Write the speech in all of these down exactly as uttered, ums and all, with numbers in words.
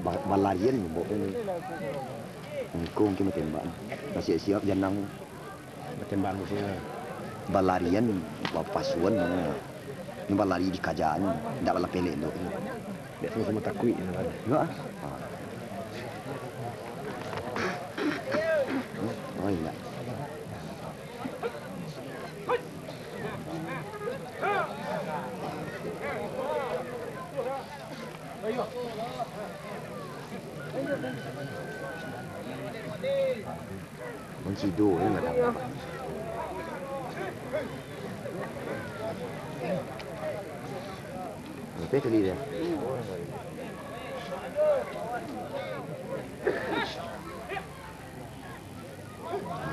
Ba-, balarian, Mbok, kan. Engko mungkin batembak. Basiap-siap janang. Batembak musuah. Balarian, bapasuan, nah. Ini balari dikaja, ndak balapeh elok-elok. Biaso samo-samo takuik, kan. Yo, ah. Ah. Oh, iyo. Mancido, eh, madam. Ngapo tadi tu?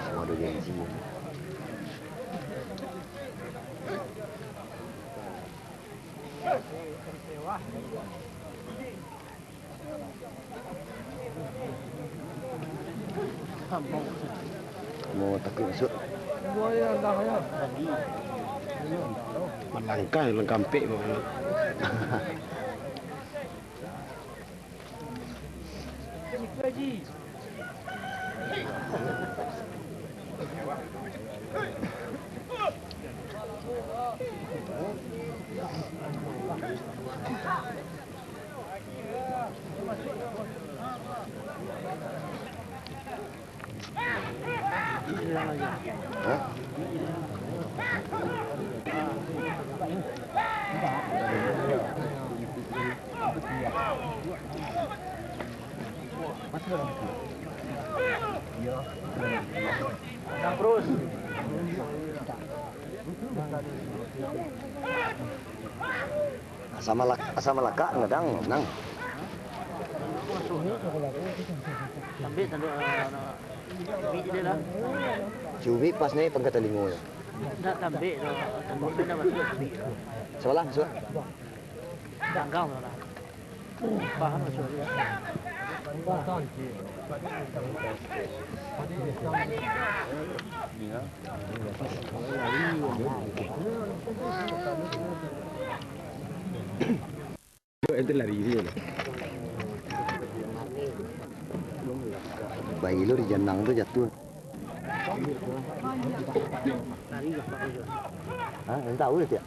Samo ado janji. Mau takuik masuak. Malangkah, langkah ampek. Asa malak-, asa malakak kadang nang. Tambik tanduk, ah, cubik dia lah. Cubik pas naik pangka talingo. Ndak tambik tu, tambik benda masuk cubik tu. Sabalah masuk. Tanggang tu lah. Paham masuk dia. Itu lari dia lah. Bayi lu di janang tu jatuh. Hah, yang tahu dia tiap.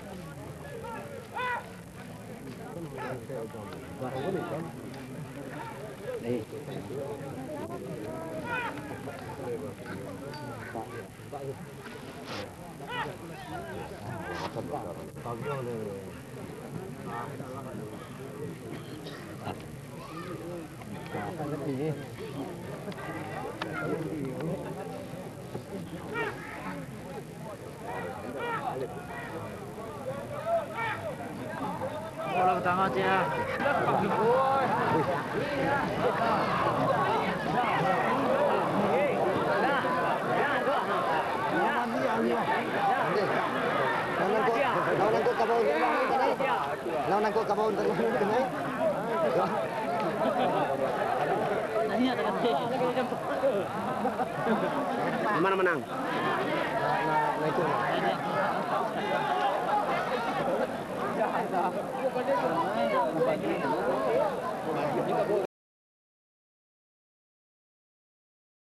Bola ka tangah, Cik, ah. Lawan nangkok, lawan nangkok ka bawah, lawan nangkok ka bawah, Mana manang?